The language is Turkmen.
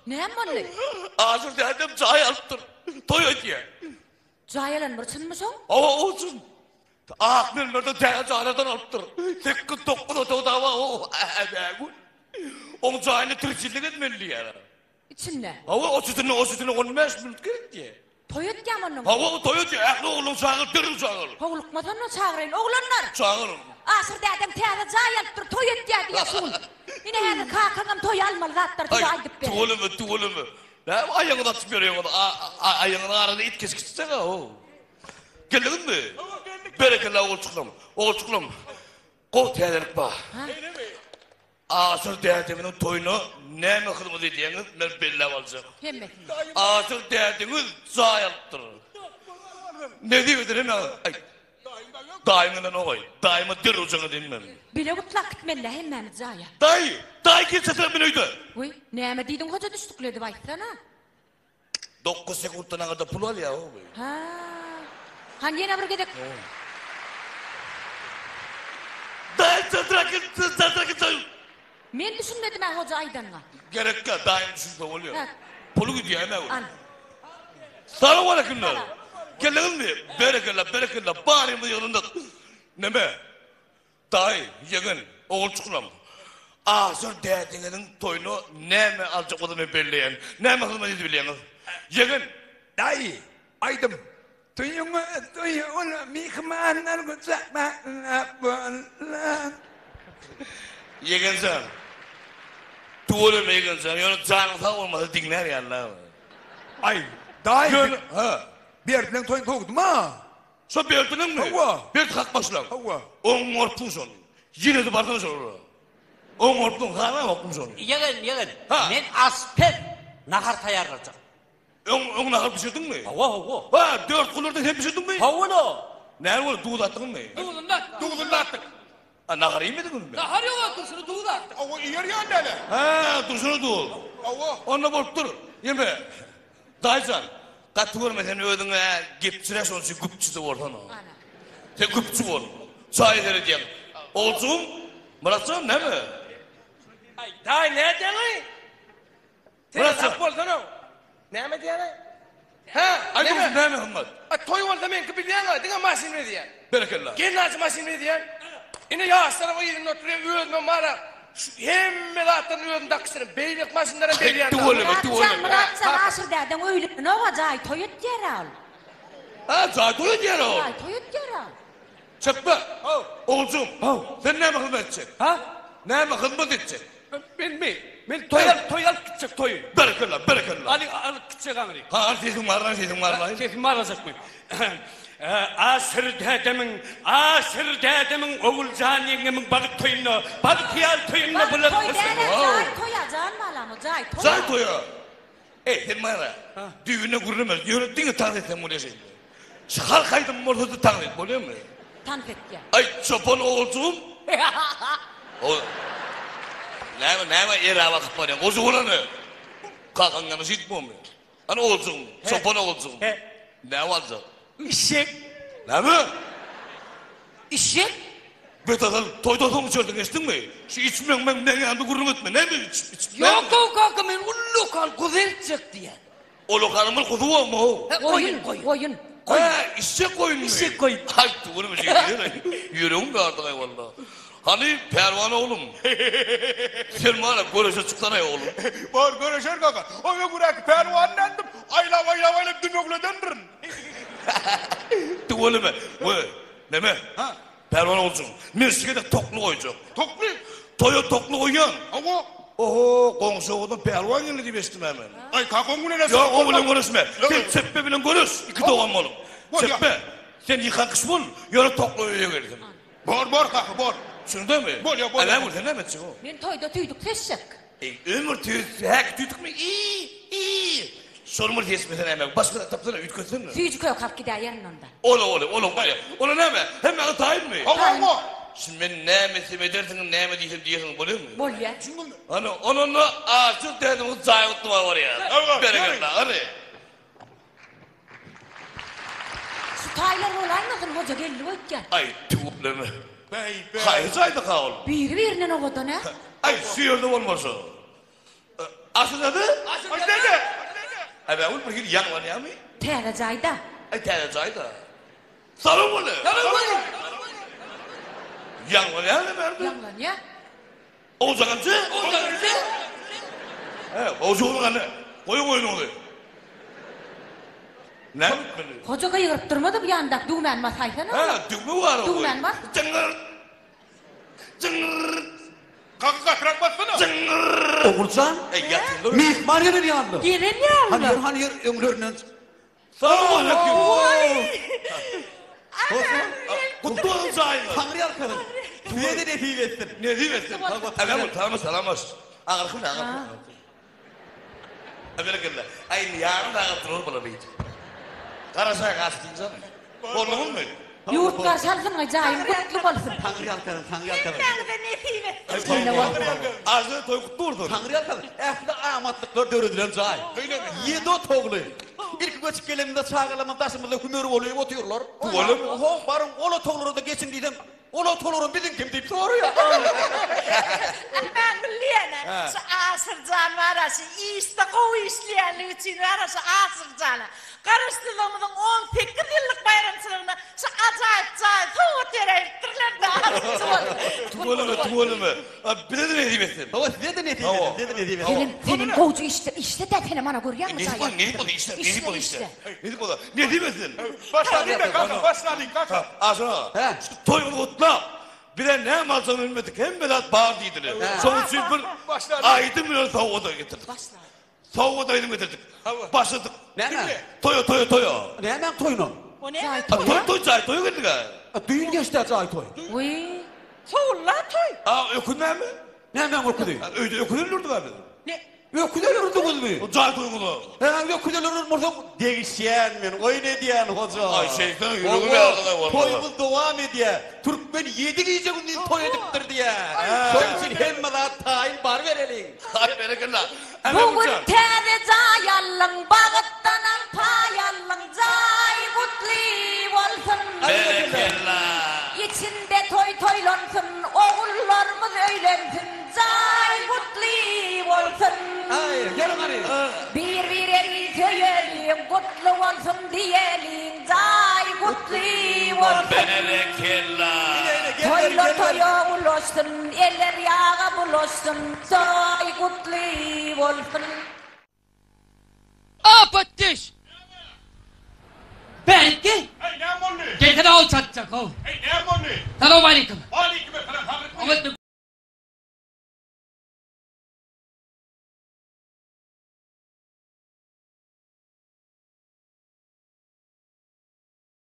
Näme boldy? Aşyr dädem jaý alypdyr. Toý edýär. Jaý alan bir çynmy şoň? Hawa, o çyn. Ak mermerden täze jaýlardan alypdyr. Sekiz-dokuz otag dagy bar. O, äbägül. Oň jaýyny tirçillik etmeli diýýär. Içinde. Hawa, o çytyny, o çytyny 15 minut gerek diýýär. Toý etýämi onnoň? Hawa, o toý etýär. Ähli ogluny çagyr, derrew çagyr. Howlukmasana, çagyraýyn. Oglanlar! Çagyr. Aşyr dädeň täze jaý alypdyr, toý etýär diýýär şu gün. Ine häzir kakaňam toýa almaly zatlary size aýdyp berer. Tüweleme, tüweleme. Näme aýagyňyzy açyp ýörýäňiz? Aýagyňyzyň arasyna it keşik çykjak-a, how. Geldiňizmi? Hawa, geldik. Berekella, ogulçyklarym. Ogulçyklarym, gowy täzelik bar. Şeýlemi? Aşyr dädemiziň toýuna näme hyzmat edýäňiz, men belläp aljak. Hemmesini. Aşyr dädeňiz jaý alypdyr. Nesip eder hemme aý. Daýyň bilen ogaý. Daýyma derrew jaň edeýin men. Bile gutlap gitmeli-dä hemmämiz jaýa. Daýy! Daýy gelseler men öýde. Wiý, näme diýdiň hoja düşdükli edip aýtsana. Dokuz sekuntdan aňyrda pul alýar-ow bu. Hä. Hany ýene bir gezek. Daýy çatraki çatraki çay. Men düşünmedim-ä hoja aýdanyňa. Gerekkä daýym düşünse bolýar. Hä. Puly gidýär-ä Al. Salowaleýkimler. Salam. Geldiňizmi? Berekella, berekella. Barymyz ýygnandyk. Neme? Daýy, ýegen, ogulçyklam, Aşyr dädeňiziň toýuna näme aljak bolsa men belleýän. Näme hyzmat edip bilýäňiz? Ýegen! Daýy, aýdym. Toýuňa toý ol myhmanlar gujaklap bolar. Ýegen jan. Tüweleme ýegen jan, ýöne janyň sag bolmasa diňlär ýaly. Aý, daýy, Ýöne, hä. Berdileň toýuny sowdum-a. Şo Berdiniňmi? Hawa. Berdi kakbaşlaň. Hawa. Oňarpdyň şony. Ýene-de barsaň şolara. Oňarpdyň, halamokdym şony. Ýegen, ýegen. Ha. Men aşpez. Nahar taýýarlajak. Öň, öň nahar bişirdiňmi? Hawa, hawa. Ha, dört gularda sen bişirdiňmi? Hawa-la. Näme boldy, duz atdyňmy? Duzuny atdyk. Duzuny atdyk. A nahar iýmediňizmi? Nahar ýok, a turşuny duz atdyk. Hawa, iýer ýaly däl-ä. Hä, turşuny duz. Hawa. Onda bolupdyr. Ýeme. Daýyjan, gaty görme sen özüň-ä gepçi-dä şonuň üçin güpçi-de bolsana. Sen güpçi bol. Çaýa seredýäň. Oguljygym, Myratjan näme? Aý, daýy nädýäň-aý? Myratjan. Sen bolsana. Näme diýýäň-aý? Hä, Aýt oglum, näme hyzmat? A toý bolsa meňki bilýäň-a, diňe maşyn bezýän. Berekella. Gelnalyjy maşyn bezýän. Ine ýaşlaram yzynda oturýar, özümem bar-a. Şu hemme zatlaryny özüm dakyşdyryn. Beýleki maşynlaram bezýän. Tüweleme, Myratjan, tüweleme. Myratjan, Aşyr dädeň öýlenok-a, jaý toý etýär-ä ol. Hä, jaý toý edýär-ä ol. Jaý toý etýär-ä ol. Çepbe! Oguljygym, sen näme hyzmat etjek? Ha? Näme hyzmat etjek? Menmi? Men toý alyp, toý alyp gitjek toýy. Berekella, berekella. Aly, alyp gitjek aňry. Ha, al sesiň bar, al sesiň bar. Sesim barlajakmy? Aşyr dädemiň, Aşyr dädemiň Oguljan ýeňňemiň bagyt toýunda, bagtyýar toýunda bular. Toý däl-ä, jaý toýa, jan balam, o jaý toýa. Jaý toýa. Eý, sen maňa düýbünden gürleme, ýöne diňe tans etseň bolýar şeýle. Şu halk aýdymy bolsa-da tans et, bolýarmy? Tans etýär. Aý, çopan oguljygym. O Näme, näme era bakyp barýaň? Goja bolany. Kakaň ýanyna şeýtip bolmy? Hany oguljygym, çopan oguljygym. Näme aljak? Işek. Näme? Işek. Betasal toýdan soň içerdiň, eşitdiňmi? Şu içmeň meň meň ýanymda gürrüň etme. Näme içip içip? Ýok-ow kaka men ullakan guzy eltjek diýýän. Ulakanyň bir guzy bormy-ow? Goýun, goýun. Hä, işek goýunmy? Işek goýun. Aý, tüweleme şeýle ýüregim dardygaý walla. Hany, Pälwan oglum. Sen bana göreşe çyksana oglum. Bor, göreşer kaka. O öňüräki pälwany nätdim? Aýlap, aýlap, aýlap dümekledendirin. Tüweleme. We, neme? Ha. Pälwan oguljygym, men şu gezek tokly goýjak. Tokly? Toýa tokly goýýan. Hawa. Oho, goňşy obadan pälwan geldi diýip eşitdim-ä men. Aý, kaka oň bilen Ýok, oň bilen göreşme. Sen Çepbe bilen göreş, iki dogan bolup. Bolýar. Çepbe, sen ýykan kişi bol, ýöne tokly öýe gelsin. Bor, bor kaka, bor. Düşündiňmi? Bolýar, bolýar. Ä, näme, sen näme etjek-ow? Men toýda tüýdük seçjek. Eý, ömür tüýs, häki tüýdükmi? Iý, iý. Şony bir seçmese näme? Başga zat tapsana, üýtgetsene. Süýji kök alyp gidäýerin onda. Ola, ola, ola, bolýar. Ola näme? Hemmäňiz taýynmy? Hawa, hawa. Şindi men näme etsem edersiňiz, näme diýsem diýersiňiz, bolýarmy? Bolýar. Hany, onanda Aşyr dädemiz jaý gutlamaga barýar. Hawa, Berekella, hany. Şu taýlar bolaýmasyn, hoja geldi öýtýän. Aý, tüweleme. Bäý, bäý. Haýsy jaýdaka ol? Biri-birinden owadan-a. Aý, şu ýerde bolmasa. Aşyr däde? Aşyr däde. Äbägül bir hili ýaňlanýarmy? Täze jaýda. Aý täze jaýda. Salam aleýkum. Salam aleýkum. Ýaňlanýarmy bärde? Ýaňlanýar. Oguzhanjy? Oguzhanjy. He, Oguzhan gane. Goýuň oýnuňyzy. Näme etmeli? Hoja gygyryp durmady bu ýandak düwmäni basaýsana. He, düwme bar. Düwmäni bas. Jyňňyr. Jyňňyr. Kaka gatyrak bassana. Jyňňyr. Oguljan. Ey ýatyrlar. Myhman gelen ýaly. Gelen ýaly. Hany ýör, hany ýör, öňlerinden. Salowmaleýkim. Bolsun. Gutly bolsun jaýyňyz. Taňry ýalkasyn. Size-de nesip etsin. Nesip etsin. Salam, salam, salam. Aňyrky bilen, aňyrky. Berekella. Aý indi ýarym sagat durar bular beýdip. Garaşaý gaç diýjek. Bolduňyzmy? Ýurt garşy alsyn jaýyň gutly bolsun. Taňry ýalkasyn, taňry ýalkasyn. Hemmäňize nesip etsin. Şeýle bolsun. Arzuw toý gutly bolsun. Taňry ýalkasyn. Ähli amatlyklar döredilen jaý. Ýedi otagly. Ilki göçüp gelenimizde çagalarymyz daşymyzda hümer bolup otyrlar. Tüweleme. Ho, baryň ol otaglara-da geçiň diýsem, Ol otalaram biziňkim diýip soraýar. Aman bilýän-ä, şu Aşyrjan bar-a, şu işde gowy işleýänligi üçin bar-a şu Aşyrjana Garaşsyzlygymyzyň 18 ýyllyk baýramçylygyna şu ajaýyp jaýy sowgat beräýipdirler-dä. Tüweleme, tüweleme. Bize-de nesip etsin. Hawa, size-de nesip etsin, size-de nesip etsin. Senem, senem gowja işle, işle-dä senem ana görýäňmi Nesip jaýy bolsun, nesip bolsun, işle, nesip bolsun, işle. Nesip bolsun, nesip etsin. Başlalyň-da kaka, başlalyň kaka. Aşyr aga, şu toýuňyzy gutlap, bize näme aljagyny bilmedik, hemme zat bar diýdiler. Şonuň üçin bir aýdym bilen sowgada getirdik. Sowgat aýdym getirdik. Başladyk. Näme? Toýa, toýa, toýa. Nämäň toýuna? O näme? Toý, toý, jaý toýa geldik-ä. Düýn geçdi-ä jaý toý. Wiý. Sowulla toý. A, öküz näme? Nämäň öküzi? Öýde öküz öldürdik-ä biz. Ne? Öküz öldürdiňizmi? Jaý toýuňyza. Hä, öküz öldüren bolsaň, degişýän men, oýun edýän hoja. Aý, şeýtan ýüregim ýaryldy walla. Toýumyz dowam edýär. Türkmen ýedi gije-gündiz toý edipdir diýýär. Şonuň üçin hemme zat taýyn, barybereliň. Aý, berekella. Bu gün täze jaý aldyň, Bagtdanam paý aldyň, Jaý gutly bolsun. Berekella. Içinde toý toýlansyn, Ogullarymyz öýlensin, Jaý gutly bolsun. Aý, geliň hany. Bir-biregi söýeliň, Gutly bolsun diýeliň, Jaý gutly bolsun. Berekella. Toýlar toýa ulaşsyn, Eller ýaga bulaşsyn, Jaý gutly bolsun. Apat düş! Bärik gel! Heý, näme boldy? Gelsene aw çatjak, how. Heý, näme boldy? Salowmaleýkim. Waleýkim essalam, saglyk. Oňatmy?